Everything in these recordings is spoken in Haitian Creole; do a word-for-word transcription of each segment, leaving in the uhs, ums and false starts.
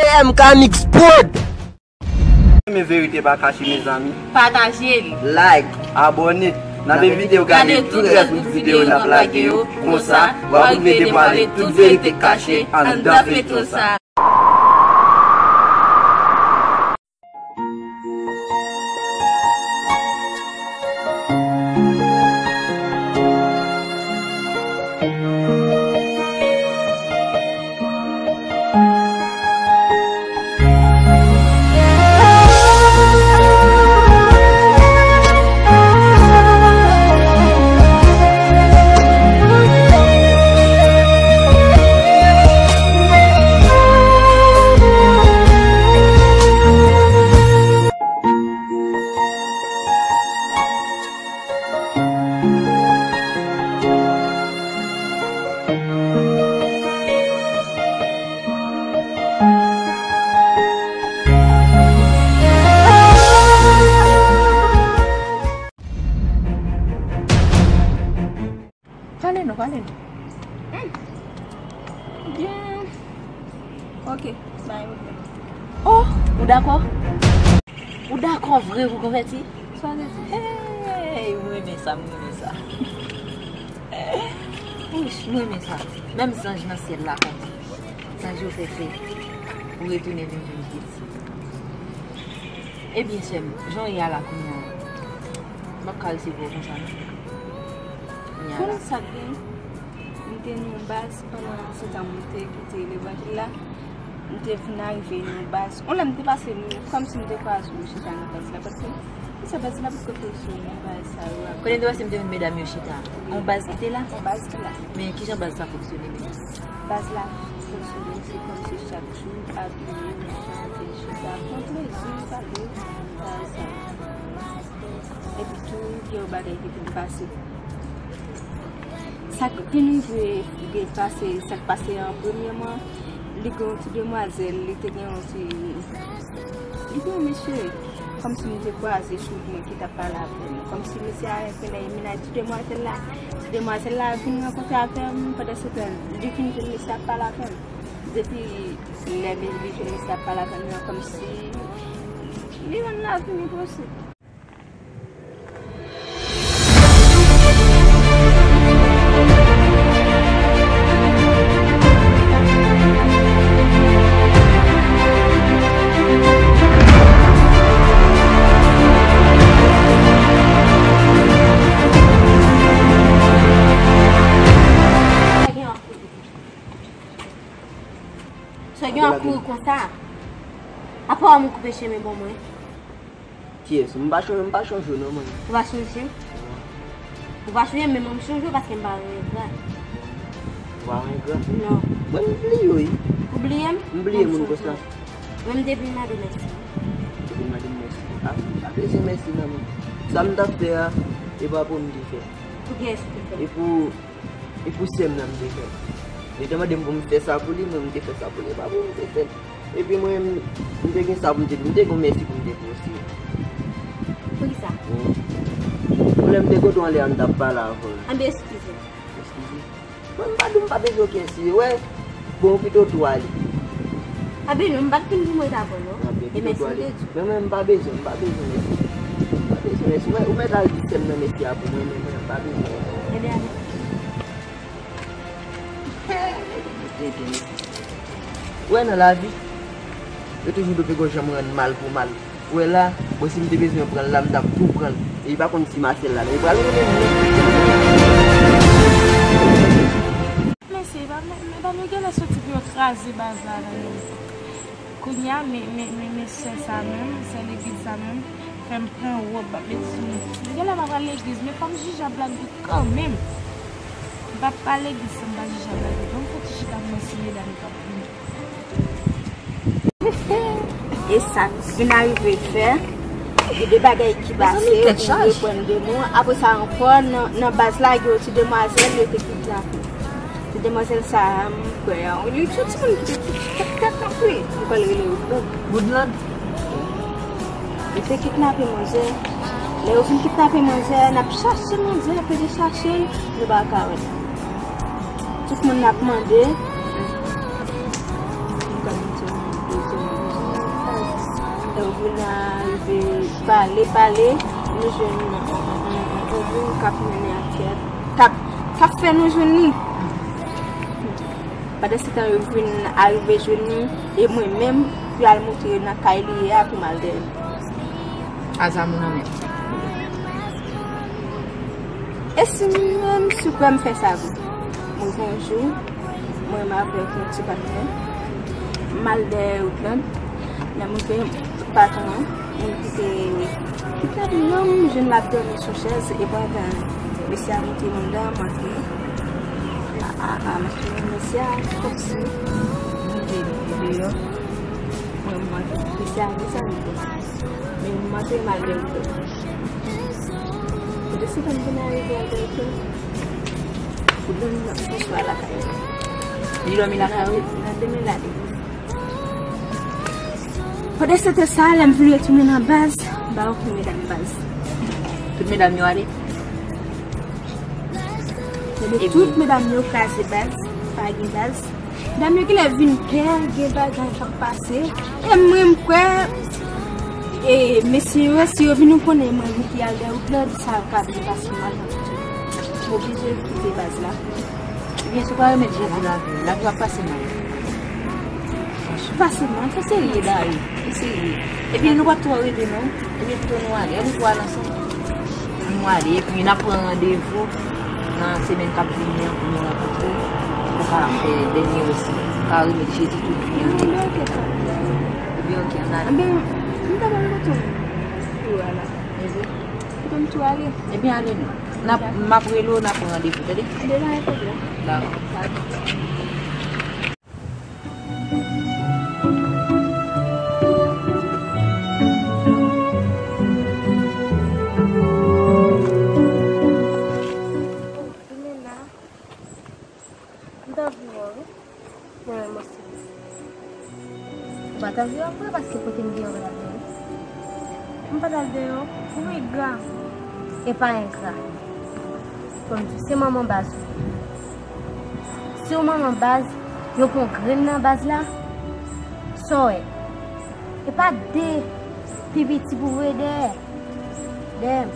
M K Mix Prod. Renmen Verite Pa Kache, mezanmi. Pataje l. Like, abòne. N ap envite w gade tout rès videyo n ap lage yo. Konsa, w ap rive devwale tout verite k kache anndan feyton sa. Pale non, pale non. Hmm. Byen. Ok, bay ou. Oh, ou dakò? Ou dakò vre pou konvèti? Sa vle di? Hey, mwen renmen sa, mwen renmen sa. Wouch, mwen renmen sa. Menm zanj nan syèl la kontan. Zanj yo fè fèt. Ou retounen vin jwenn pitit. Ebyen, sè m, jan w ye a la kounye a, m p ap ka resevwa w konsa non. Kounye a la. Konnen sa k gen? M te nan yon baz pandan se tan m te kite levanjil la. M te vin arive nan yon baz. On lè m te pase, m, kòmsi m te kwaze yon chita nan baz la, paske m sa baz la pa t ko fonksyone, baz sa yo ap. Konnen m te pase, m te wè medam yo chita. On baz ki te la? On baz ki la. Men kijan baz sa fonksyone menm? Baz la fonksyone, se kòmsi chak jou, abiye, manje, chita, pran plezi, pale, bagay sa yo. Epi tou, gen yon bagay ki vin pase. Sa k vin rive, gen pase, sa k pase an premyèman, li gen yon ti demwazèl, li te gen yon ti, li gen yon mesye, kòmsi m te kwaze sou mwen ki t ap pale avè m. Kòmsi mesye a renmen menaj ti demwazèl la. Ti demwazèl la vin rankontre avè m, pandan se tan, li vin jwenn mesye a ap pale avè m. Depi lè li jwenn mesye a ap pale avè m nan, kòmsi li rann lavi m enposib. Sa gen an kouri konsa. Apa w ap koupe chemen ban mwen? Kiyès? M pa chonje, m pa chonje w non, mwen. Ou pa chonje m? Ou pa chonje m, men mwen m chonje w paske m pa renmen gra. Ou pa renmen gra? Non. Mwen m bliye w, wi. Ou bliye m? M bliye moun konsa. Mwen m te vin mande mèsi. Te vin mande m mèsi. A, pa bezwen mèsi nan mwen. Sa m t ap fè a, e pa pou m te fè. Pou kiyès ou te fè? E pou E pou sè m nan m te fè l. Li te mande m pou m fè sa pou li, mwen m te fè sa pou li. E pa pou m te fè l. Epi mwen, m te gen sa pou m te di. M te gen yon mèsi pou m te di osi. Poukisa? Wi. Ou lè m te kote w anlè a, m t ap pale avè w. Anben, eskize m. Eskize. Mwen, m pa di w m pa bezwen okenn eskize. Wè, bon, ou pito tou ale. Anben non, m pa t vin pou mwen t avè w non. Anben, pito tou ale. E mèsi m te di w. Men mwen, m pa bezwen, m pa bezwen mèsi. M pa bezwen mèsi. Mwen, ou mèt al di sè m nan mèsi a pou mwen, men mwen, m pa bezwen mèsi. Ebyen, ale. Ou wè nan lavi, yo toujou di w peko janm rann mal pou mal. Ou wè la, bon, si m te bezwen pran l la, m t ap tou pran l. E li pa konn si Marcel la, men li pral renmen m wi. Mesye, medam, medam yo genlè soti pou yo kraze baz la nan menm tan. Kounye a, men, men, men, men sè sa menm, sè legliz sa menm, fè m pran wòb, m ap met sou mwen. Genlè m ap al legliz, men fò m jije a blag yo kanmenm. M p ap pa legliz san m pa jije a blag yo. Ban m fè ti chita pou mwen si medam yo p ap vini. E sa k vin arive fè, gen de bagay ki pase, ou reprann de mo. Apre sa ankò, nan, nan baz la, gen yon ti demwazèl, yo te kidnape. Ti demwazèl sa a, m kwè, li se yon timoun ki te fèt, fèt, fèt, wi. M kwè l rele Woodland. Woodland? Yo te kidnape manzè. Lè yo fin kidnape manzè, n ap chache manzè, peze chache l, nou pa ka wè l. Tout moun n ap mande. M kwè m di yon dezè Vin arive pale, pale, nou jwenn yon, yon, yon, yon moun k ap mennen ankèt, k ap, k ap fè nou jwenn li. Pandan se tan yo vin arive jwenn li, e mwen menm, pou y al montre yo nan kay li ye a pou m al dèyè l. Ak zam ou nan men. E si menm si w kwè m fè sa vre? Mwen gen yon jou, mwen menm avèk yon ti patnè, m al dèyè Woodland, lè m rive patwon an, moun ki te, ki te non, m jwenn l ap dòmi sou chèz, e pandan mesye a monte anndan, m antre. A, a, a, m ap fini mesye a, kòmsi, m rive deyò, mwen, mwen, mesye a, mesye a, men m antre m al dèyè l. Kote se tann vin arive avèk yo. Pou dòmi nan Franswa lakay li. Li dòmi lakay ou? Nan demen la li. Pandan se tan sa, lè m vin retounen nan baz, m pa wè okenn medam baz. Tout medam yo ale? Epi tout medam yo kraze baz, pa gen baz. Medam yo genlè vin pè, gen bagay k ap pase. E mwen, m kwè, e, mesye yo, si yo vin konnen mwen, m ki al dèyè Woodland, sa ka vin pase mal nan fitu. M oblije kite baz la. Ebyen, si w pa remèt Jezi lavi w, lavi w ap pase mal. Pase mal, fè serye, Dari, fè serye. Epi nou p ap twò rete, non. Ebyen, pito nou ale. Ann nou twò al ansanm. Ann nou ale, epi n ap pran randevou nan semèn k ap vini an pou nou rankontre, pou ka fè dènye resi, pou ka remèt Jezi tout vi an. Ebyen, oke, ann ale. Ebyen, m ta pral kote w pou a la. Ebyen? Kote m tou ale? Ebyen, ale non. N ap, m ap rele w, n ap pran randevou, tande? Ebyen, pa gen pwoblèm. Dakò. Limena, m t anvi wè w wi. Mwen menm osi. Ou pa t anvi wè m vre, paske kote m te ye w pa t al deyò. M pa t al deyò, ou engra. E pa engra. Fò m di w, se manman baz ou ye. Si w manman baz, yo pran grenn nan baz la, sa w wè? E pa de pi piti pou voye dèyè, dèyè m.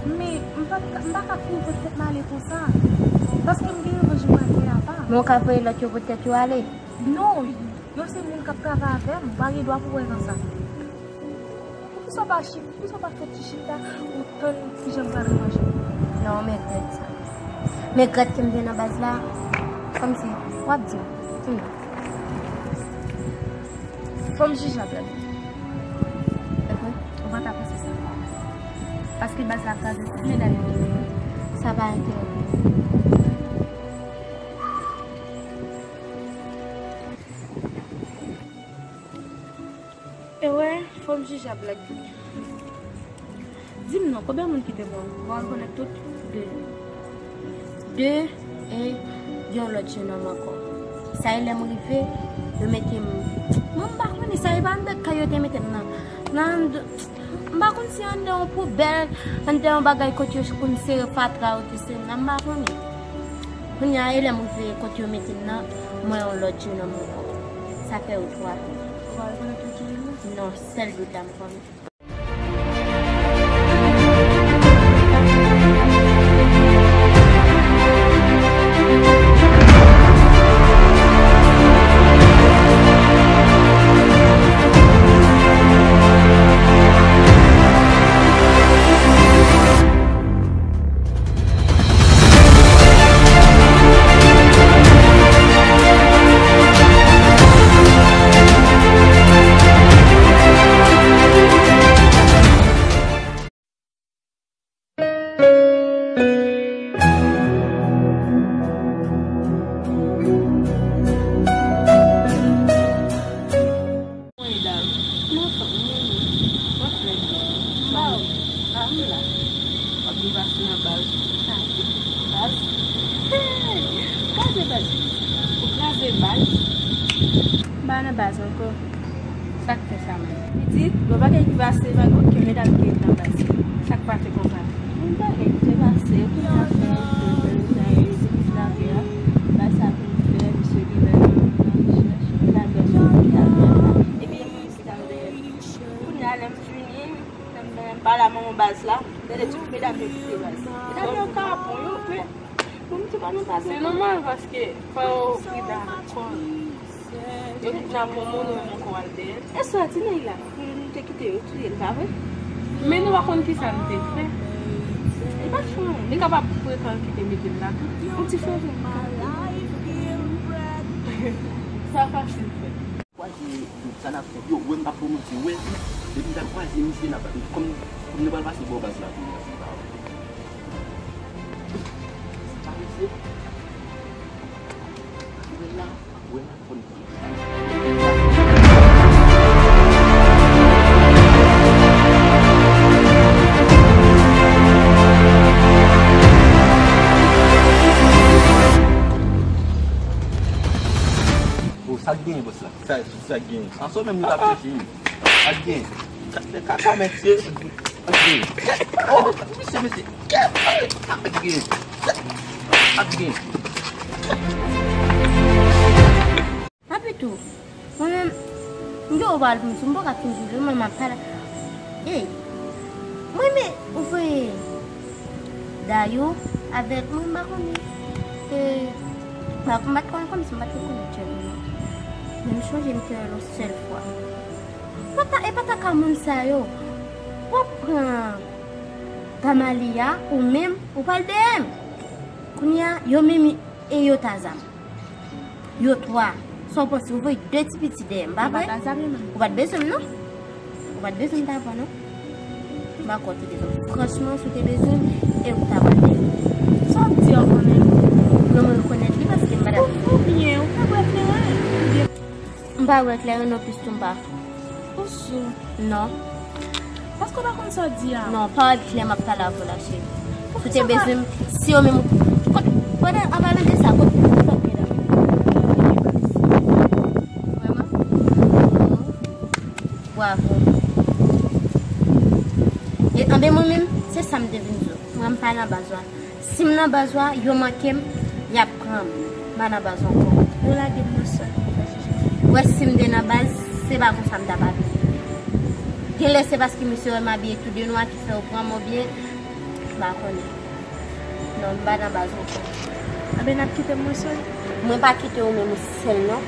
Men, m pa ka, m pa ka fini pot tèt m ale konsa. Paske m gen revanj m pral pran apa. Men w ka voye lòt yo pot tèt yo ale? Non, yo se moun k ap travay avè m, m pa gen dwa pou wè nan sa. Poukisa w pa chi-, poukisa w pa fè ti chita pou w tann kijan m pral ranje? Non, m regrèt sa. M regrèt ke m te nan baz la. Kòmsi, w ap di m. Kounya. Fò m jije ak lòt. Ou pa ta panse sa. Paske baz la kraze tout medam yo. Sa pa enterese m. E wè, fò m jije ak Black Beauty. Di m non, konbyen moun ki te bon? Bon, rekonèt tout de. De, e yon lòt jenòm ankò. Sa e lè m rive, yo mete m. Mwen m pa konnen sa e pa anndan kay yo te mete m nan. Nan anndan, m pa konn si anndan yon poubèl, anndan yon bagay kote yo konn sere fatra, yo te sere m nan, m pa konnen. Kounye a, e lè m rive kote yo mete m nan, m wè yon lòt jenòm ankò. Sa fè yo twa. Ou pa rekonèt lòt jenòm nan? Non, sèl dout la m konnen. Mwen Dari. Kòman fè w menm? W ap fè byen. M ba w. A, m la. W ap vin pase nan baz. Baz? Hey! Kraze baz. Ou kraze baz? M pa nan baz ankò. Sa k fè sa menm? Pitit, bon, bagay ki pase, pa gen okenn medam ki ret nan baz. Sa k pase konsa? Yon bagay ki te pase, kounye a fè, fè, fè, fè, se pou lavi a. Baz sa vin fè, misye genlè nan, nan rechèch, li al dòmi, li al dòmi. Epi, yon moun ki t al dèyè li. Baz la, tande ti medam yo kite baz. Medam yo ka bon, yo, men pou m di pa nou pa se nòmal paske fò yo prida ankò. Yo kidnape yon moun, yo menm ankò al dèyè l. E sòti nan la, pou nou te kite yo touye l, pa vre? Men nou pa konn kisa nou te fè. Li pa t fè anyen. Li kapab frekan l ki te mete l la tou. Yon ti frè vre. Sa fasil fè. Kwaze, sa n ap fè, yo wè m pa pwononse, wè, depi m ta kwaze misye, n ap, kòm, kòm nou pral pase bò baz la kounye a, se pa wè. Sa misye, wè la, wè la, fò n Bon, sa k genyen, bòs la? Sa, sa k genyen? Anso menm nou t ap chèche. Sa k genyen? Sa k genyen? Kaka, mesye. Oh, mesye, mesye. Sa k genyen? Sa k genyen? Papitou, mwen menm, m gen yon pawòl pou m di w, m poko fin di w, mwen m ap pale. Ey, mwen men, ou voye Dayou avèk mwen, m pa konnen. E, m pa, m pa t konn kòmsi, m pa t konn Djèl non. Men m chonje m te wè l yon sèl fwa. Pa ta, e pa ta ka moun sa yo. W ap pran Damalia, ou menm, ou pral dèyè m. Kounye a, yo menm, e yo ta zam. Yo twa. Sa w panse, ou voye de ti piti dèyè m, pa vre? Ou pa t bezwen m, non. Ou pa t bezwen m ta pran, non. M pa kwè w te bezwen m. Franchman, si w te bezwen m, e ou ta pran dèyè m. Sa w ap di ankò menm? Mwen, mwen rekonèt li paske m pa t ap. Ou fou byen, ou fè bwè kleren. M pa bwè kleren non, plis tou m pa fou. Ou sou? Non. Paske w pa konn sa w di a. Non, pawòl klè m ap pale avè w la, cheri. Si w te bezwen m, si yo menm, kot, pandan, an palan de sa, kot, kot medam yo? Vrèman? Bravo. E, anben, mwen menm, se sa m te vin di w. Mwen, m pa nan baz la. Si m nan baz la, yo manke m, y ap pran m. M pa nan baz ankò. Yo lage m nan sòl pou fè chichi. Wè, si m te nan baz, se pa konsa m t ap abiye. Genlè se paske misye wè m abiye tou de nwa ki fè yo pran m oubyen, m pa konnen. Non, m pa nan baz ankò. Anben, n ap kite m mwen sèl? Mwen pa kite w menm ou sèl, non.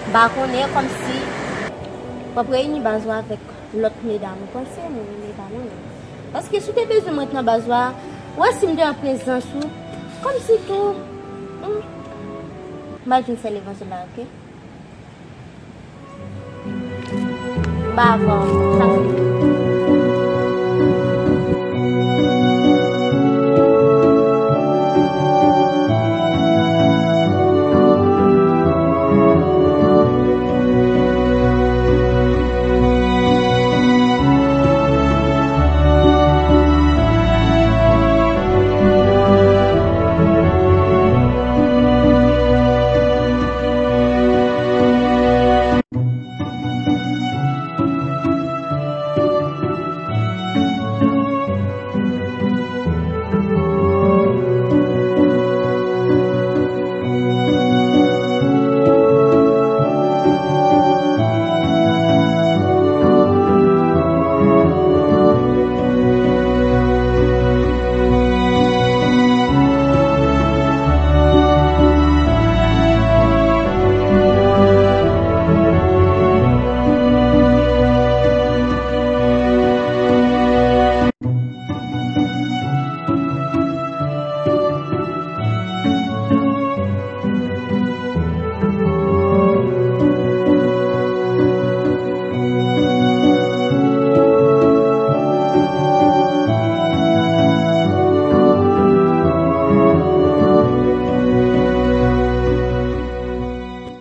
M pa konnen, kòmsi w ap reyini baz ou avèk lòt medam, ou panse mwen renmen pa mwen menm? Paske si w te bezwen mwen t nan baz la, ou wè si m te an prezans ou, kòmsi tou, hmm, m pa jwenn sè levanjil la, oke? M pa avè w, sa se.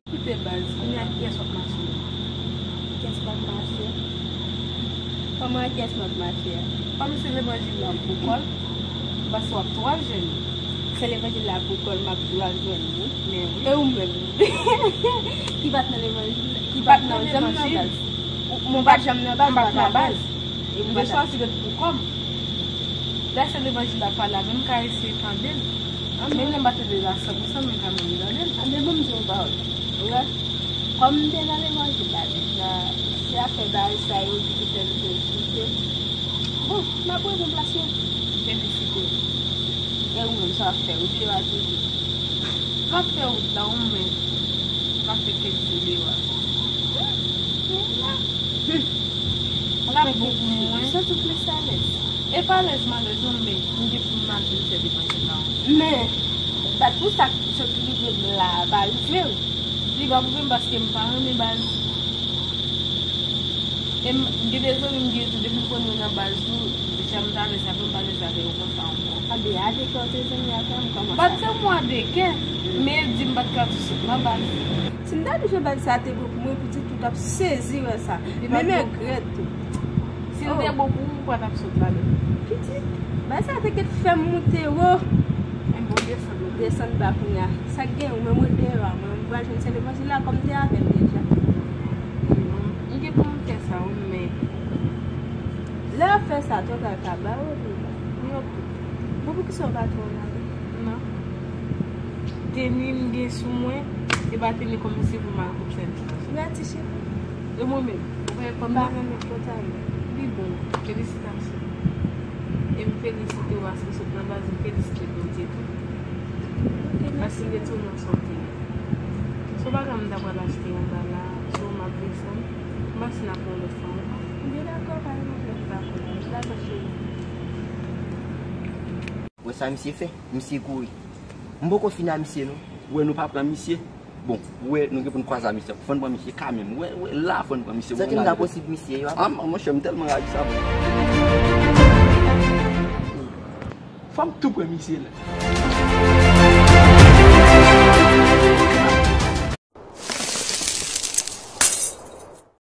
Kite baz, kounye a kiyès w ap mache? Kiyès m ap mache? Kòman kiyès m ap mache a? Kòm se levanjil la pou kò l, paske w ap twò al jwenn li. Se levanjil la pou kò l, m ap twò al jwenn li. Men wi. E ou menm? Ki pa t nan levanjil la, ki pa t nan levanjil. Ou, mwen pa t janm nan baz, m pa t nan baz. E m te chwazi ret pou kò m. Lè se levanjil la pale avè m, m ka eseye tande l. Men lè m pa tande l a san pou san, men kanmenm m tande l. Anben, ban m di w yon pawòl. Ou wè, kòm m te nan levanjil la deja, se afè bagay sa yo ki te fè m te kite. Bon, m ap reponn plas mwen. Felisite. E ou menm, sa w ap fè? Ou deyo a toujou? M ap fè wout la, ou menm? M ap fè kèk jou deyo a. Sa bon pou mwen. Santi w plis alèz. E pa alèz m alèz non, men m gen pou m al vin fè depanse la. Men, bat pou sa k sot rive m la, pa rive w. Li pa pou vin paske m pa renmen baz. E m gen de zanmi m gen tou, depi m konn yo nan baz tou, deja m ta lèz avè yo, m pa lèz avè yo konsa ankò. Anben, a de kè w te zanmi avè m, kòman sa? Bat se mwa de kè, men di m pa t ka tou sot nan baz. Si m ta di jan baz sa te bon pou mwen, pitit ou t ap sezi wè sa. Men m regrèt tou. Si l te bon pou ou, ou pa t ap sot ladan. Pitit, baz sa te ket fè m moute wo. Men bon, desann. Desann ba kounye a. Sa k gen, ou menm ou deyò a, mwen m pral jwenn se levanjil la kòm te avè m deja. Non, m gen pou m fè sa, wi, men lè w ap fè sa, tou w pral ka ba yo deja. Wi, ok. Bon, poukisa w pa tou w lage? Non. Teni m gen sou mwen, e pa teni kòmsi pou m al koup sèl. Mèsi, cheri. E mwen menm, ou wè kòm pa nan men kòt a yo. Li bon, felisitasyon. E m felisite w paske w sot nan baz, m felisite Bondye tou. Paske m te tou nan sante. Si w pa ka m ta pral achte anba la, so m ap desann. M panse n ap yon lòt fwa ankò. M gen dakò, pa gen pwoblèm. Dakò, dakò, cheri. Wè sa misye fè? Misye kouri. M poko fin a misye non. Ou wè nou pa pran misye. Bon, ou wè nou gen pou n kwaze a misye. Fò n pran misye kanmenm. Ou wè, ou wè la fò n pran misye. Santi m ta posib misye yo. Ah, monchè, m tèlman rayi sa. Fò m tou pran misye la.